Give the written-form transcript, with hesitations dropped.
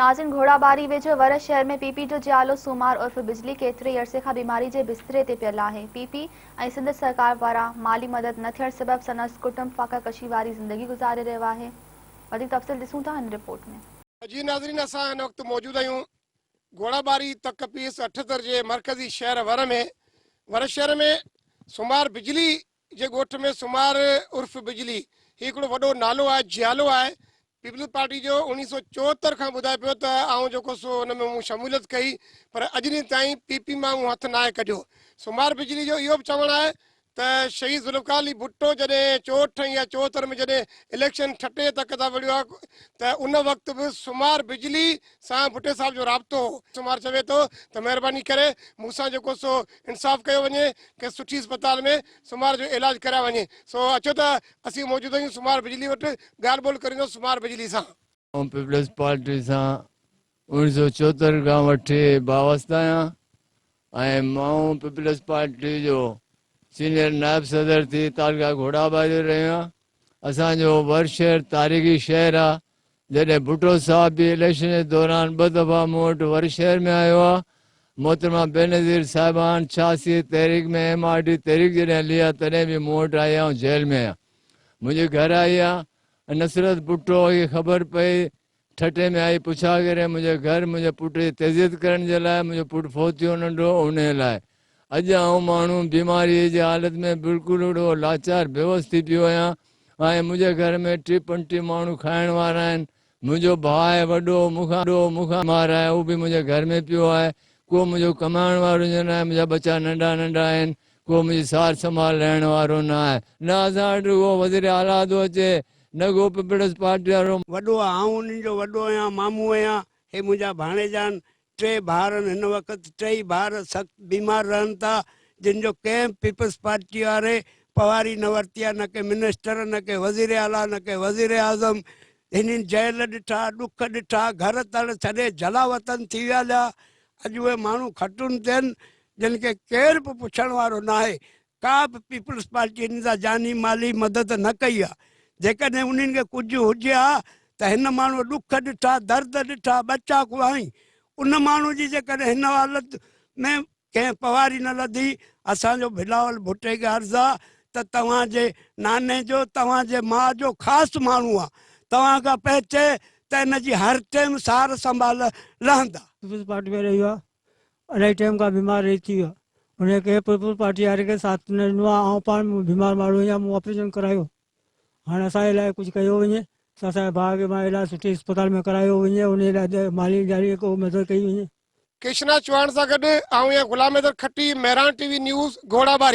ناظرين گهوڙاٻاري ويجهو ور شهر ۾ پي پي جو جيالو سومار عرف بجلي ڪيتري ئي عرصي کان بيماري جي بستري تي پيل آهي پي پي ۽ سنڌ سرڪار پاران مالي مدد نه ٿيڻ سبب سندس ڪٽنب فاقه ڪشي واري زندگي گذاري رهيو آهي وڌيڪ تفصيل ڏسون ٿا هن رپورٽ ۾. جي ناظرين اسان هن وقت موجود آهيون گهوڙاٻاري تڪ پي ايس 78 جي مرڪزي شهر ور ۾ ور شهر ۾ سومار بجلي جي ڳوٺ ۾ سومار عرف بجلي هي هڪڙو وڏو نالو آهي جيالو آهي پيپلز پارٽي جو اوڻيهه سو 74 کان ٻڌائي پيو ته آئون جيڪو سو ان ۾ مون شموليت ڪئي پر اڄ ڏينهن تائين پي پي مان مون هٿ ناهي ڪڍيو سومار بجلي جو اهو به چوڻ آهي ته شهيد ذوالفقار علي ڀٽو جڏهن چوهٺ يا 74 ۾ جڏهن اليڪشن ٺٽي تڪ تان وڙهيو آهي ته ان وقت به سومار بجلي سان ڀٽي صاحب جو رابطو هو. سومار چوي ٿو ته مهرباني ڪري مون سان جيڪو سو انصاف ڪيو وڃي ڪنهن سٺي اسپتال ۾ سومار جو علاج ڪرايو وڃي. سو اچو ته اسين موجود آهيون سومار بجلي وٽ ڳالهه ٻولهه ڪريون ٿا سومار بجلي سان. آئون پيپلز پارٽي سان 1974 کان وٺي وابسته آهيان ۽ مائون پيپلز پارٽي جو سينيئر نائب صدر ٿي تعلقه گهوڙاٻاري رهيو آهيان. اسان جو ور شهر تاريخي شهر آ. جڏهن ڀٽو صاحب به اليڪشن جي دوران ٻه دفعا مون وٽ ور شهر ۾ آيو آ. محترمه بينظير صاحبان 86 تحريڪ ۾ ايم آر ڊي تحريڪ جڏهن هلي آ تڏهن به مون وٽ آئي آئون جيل ۾ آهيان منهنجي گهر آئي آ ۽ نصرت ڀٽو کي خبر پئي ٺٽي ۾ آئي پڇا ڪري منهنجي گهر منهنجي پٽ جي تعزيت ڪرڻ جي لاء منهنجو پٽ فوت ٿيو ننڍو انهي لاء اڄ آئون ماڻهو بيماريء جي حالت ۾ بلڪل اهڙو لاچار بيوس ٿي پيو آهيان ۽ منهنجي گهر ۾ ٽي پنجٽيهه ماڻهو کائڻ وارا آهن. منهنجو ڀاء آهي وڏو، مون کان وڏو، مون کان بيمار آهي، اهو به منهنجي گهر ۾ پيو آهي. ڪو منهنجو ڪمائڻ وارو نه آهي، منهنجا ٻچا ننڍا ننڍا آهن، ڪو منهنجي سار سنڀال لهڻ وارو نه آهي. نه اسان وٽ ڪو وزير اعليٰ ٿو اچي، نه ڪو پيپلز پارٽي وارو. وڏو آهي، آئون انهن جو وڏو آهيان، مامو آهيان، هي منهنجا ڀاڻيجا آهن، ٽي ڀائر آهن، هن وقت ٽئي ڀائر سخت بيمار رهن ٿا، جن جو ڪنهن به پيپلز پارٽي واري پواري نه ورتي آهي، نه ڪنهن منسٽر، نه ڪنهن وزير اعليٰ، نه ڪنهن وزير اعظم. هنن جيل ڏٺا، ڏک ڏٺا، گهر تڙ ڇڏي جلاوطن ٿي ويا هليا. اڄ اهي ماڻهو کٽن تي آهن، جن کي ڪير به پڇڻ وارو ناهي. ڪا به پيپلز پارٽي هنن سان جاني مالي مدد نه ڪئي آهي. جيڪڏهن انهن کي ڪجهه هجي ها ته هن ماڻهوء ڏک ڏٺا، درد ڏٺا، ٻچا ڪهائين. ان ماڻهوء جي جيڪڏهن هن حالت ۾ ڪنهن پواري نه لڌي، اسان جو بلاول ڀٽي کي عرض آ ته توهان جي ناني جو، توهان جي ماء جو خاص ماڻهو آ، توهان کان پهچي ته ان جي هر ٽيم سار سنڀال لهندا. پيپلز پارٽي ۾ رهيو آ الاهي ٽيم کان بيمار رهي ٿي ويو آ ان ڪري پيپلز پارٽي واري کي ساٿ نه ڏنو آ آئون پاڻ بيمار ماڻهو آهيان مون آپريشن ڪرايو هاڻي اسان جي لاء ڪجهه ڪيو وڃي ته اسان جي ڀاء کي مان علاج سٺي اسپتال ۾ ڪرايو وڃي ان لاء مالي جاري ڪو مدد ڪئي وڃي. ڪرشنا چوهاڻ سان گڏ آئون يا Ghulam Haider Khatti, Mehran T V news, Ghorabari.